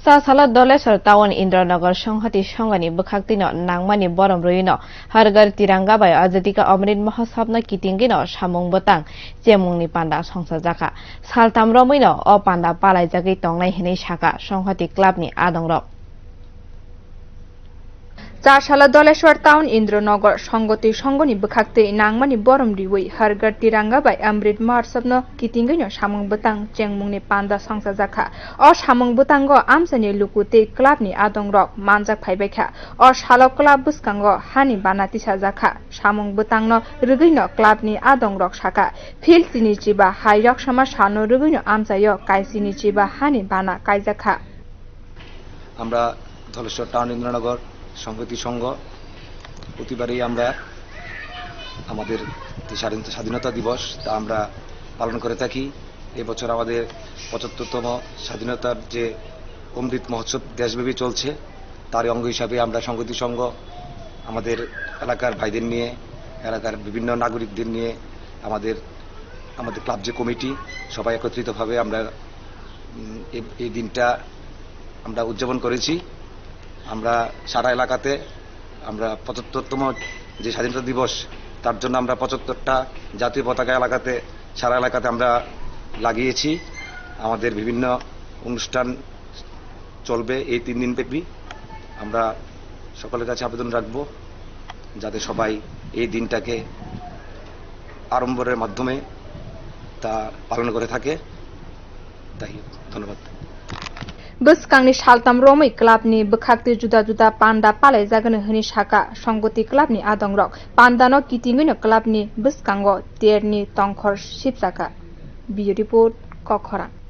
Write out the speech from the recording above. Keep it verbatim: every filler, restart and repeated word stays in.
Chasalo Doleshwar Town Indranagar Songhati Songhani bwkhaktwino nangmani borom rwino Har Ghar Tiranga bai Azadi Ka Amrit Mahotsav no kitingwino samung bwtang chengmungni panda songchajakha. Saltam romwino o panda palaijagwi tongnai hinwi sakha Songhati Club ni adongrok. Chasalo Doleshwar Town Indranagar Songhati Songhani bwkhaktwi nangmani borom riwi Har Ghar Tiranga bai Amrit Mahotsav no kitingwino samung bwtang chengmungni panda songchajakha. O samung bwtango amchaini luku tei club ni adongrok manjak phaibaikha. O salo club bwskango hani bana tisajakha. Samung bwtangno rwgwino club ni adongrok sakha, field chini chiba hai yoksama salno rwgwino amchaio kaisini chiba hani bana kaijakha. আমরা ধলেশ্বর টাউন ইন্দ্রনগর সংহতি সংঘ প্রতিবারই আমরা আমাদের যে স্বাধীনতা, স্বাধীনতা দিবস, তা আমরা পালন করে থাকি। এবছর আমাদের পঁচাত্তরতম স্বাধীনতার যে অমৃত মহোৎসব দেশব্যাপী চলছে, তারই অঙ্গ হিসাবে আমরা সংহতি সংঘ আমাদের এলাকার ভাইদের নিয়ে, এলাকার বিভিন্ন নাগরিকদের নিয়ে আমাদের, আমাদের ক্লাব যে কমিটি, সবাই একত্রিতভাবে আমরা, উম, এই, এই দিনটা আমরা উদযাপন করেছি। আমরা সারা এলাকাতে আমরা পঁচাত্তরতম যে স্বাধীনতা দিবস, তার জন্য আমরা পঁচাত্তরটা জাতীয় পতাকা এলাকাতে, সারা এলাকাতে আমরা লাগিয়েছি। আমাদের বিভিন্ন অনুষ্ঠান চলবে এই তিন দিন ব্যাপী। আমরা সকলের কাছে আবেদন রাখব যাতে সবাই এই দিনটাকে আড়ম্বরের মাধ্যমে তা পালন করে থাকে। তাই ধন্যবাদ। Bwskangni saltam romwi club ni bwkhaktwi juda juda panda palaijagwno hwnwi sakha Songhati Club ni adongrok. Panda no kitingwino club ni bwskango ter ni tongkhor sipjakha. Bureau Report, Kokkhorang.